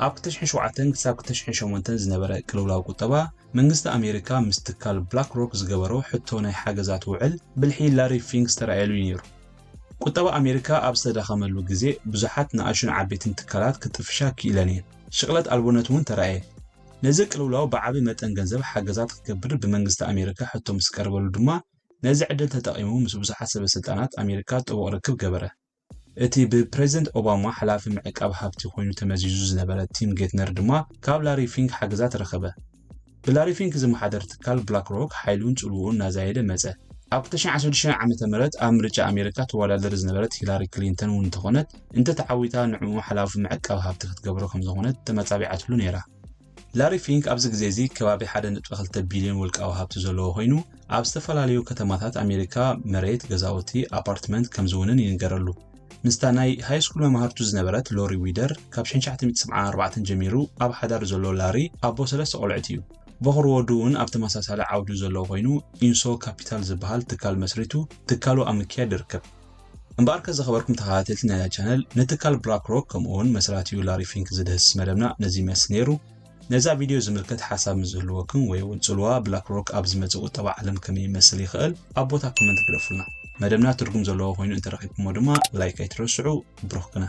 ኣብ ክልተ ሽሕን ሸውዓተን ክሳብ ክልተ ሽሕን ሸሞንተን ዝነበረ ቅልውላው ቁጠባ፣ መንግስቲ ኣሜሪካ ምስ ትካል ብላክ ሮክ ዝገበሮ ሕቶ ናይ ሓገዛት ውዕል ብልሒ ላሪ ፊንክ ዝተራእየሉ እዩ ነይሩ። ቁጠባ ኣሜሪካ ኣብ ዝተዳኸመሉ ግዜ፣ ብዙሓት ንኣሽቱን ዓበይትን ትካላት ክጥፍሻ ክኢለን እየን። ሽቕለት ኣልቦነት እውን ተራእየ። ነዚ ቅልውላው ብዓቢ መጠን ገንዘብ ሓገዛት ክገብር ብመንግስቲ ኣሜሪካ ሕቶ ምስ ቀረበሉ ድማ፣ ነዚ ዕድል ተጠቒሙ ምስ ብዙሓት ሰበ ስልጣናት ኣሜሪካ ጥቡቕ ርክብ ገበረ። እቲ ብፕሬዚደንት ኦባማ ሓላፊ ምዕቃብ ሃብቲ ኮይኑ ተመዚዙ ዝነበረ ቲም ጌትነር ድማ ካብ ላሪ ፊንክ ሓገዛት ረኸበ። ብላሪ ፊንክ ዝመሓደር ትካል ብላክ ሮክ ሓይሉን ጽልውኡን እናዛየደ መጸ። ኣብ ክልተ ሽሕን ዓሰርተ ሽዱሽተን ዓመተ ምህረት ኣብ ምርጫ ኣሜሪካ ትወዳደር ዝነበረት ሂላሪ ክሊንተን እውን እንተኾነት፣ እንተተዓዊታ ንዕኡ ሓላፊ ምዕቃብ ሃብቲ ክትገብሮ ከም ዝኾነት ተመጻቢዓትሉ ነይራ። ላሪ ፊንክ ኣብዚ ግዜ እዚ ከባቢ ሓደ ነጥቢ ክልተ ቢልዮን ውልቃዊ ሃብቲ ዘለዎ ኮይኑ፣ ኣብ ዝተፈላለዩ ከተማታት ኣሜሪካ መሬት፣ ገዛውቲ፣ ኣፓርትመንት ከም ዝውንን ይንገረሉ። ምስታ ናይ ሃይ ስኩል መማህርቱ ዝነበረት ሎሪ ዊደር ካብ ሽሕን ትሽዓተ ሚእትን ሰብዓን ኣርባዕተን ጀሚሩ ኣብ ሓዳር ዘሎ ላሪ ኣቦ ሰለስተ ቆልዑት እዩ። በኹሪ ወዱ እውን ኣብ ተመሳሳሊ ዓውዲ ዘሎ ኮይኑ፣ ኢንሶ ካፒታል ዝበሃል ትካል መስሪቱ ትካሉ ኣብ ምክያድ ይርከብ። እምበኣርከ ዝኸበርኩም ተኸታተልቲ ናይዛ ቻነል፣ ንትካል ብላክ ሮክ ከምኡ እውን መስራቲኡ ላሪ ፊንክ ዝድህስስ መደብና ነዚ ይመስል ነይሩ። ነዛ ቪድዮ ዝምልከት ሓሳብ ምስ ዝህልወኩም ወይ እውን ጽልዋ ብላክ ሮክ ኣብ ዝመጽእ ቁጠባ ዓለም ከመይ ይመስል ይኽእል ኣብ ቦታ ኮመንት ግደፉልና። መደብና ትርጉም ዘለዎ ኮይኑ እንተረኺብኩሞ ድማ ላይክ ኣይትረስዑ። ብሩኽ ግና።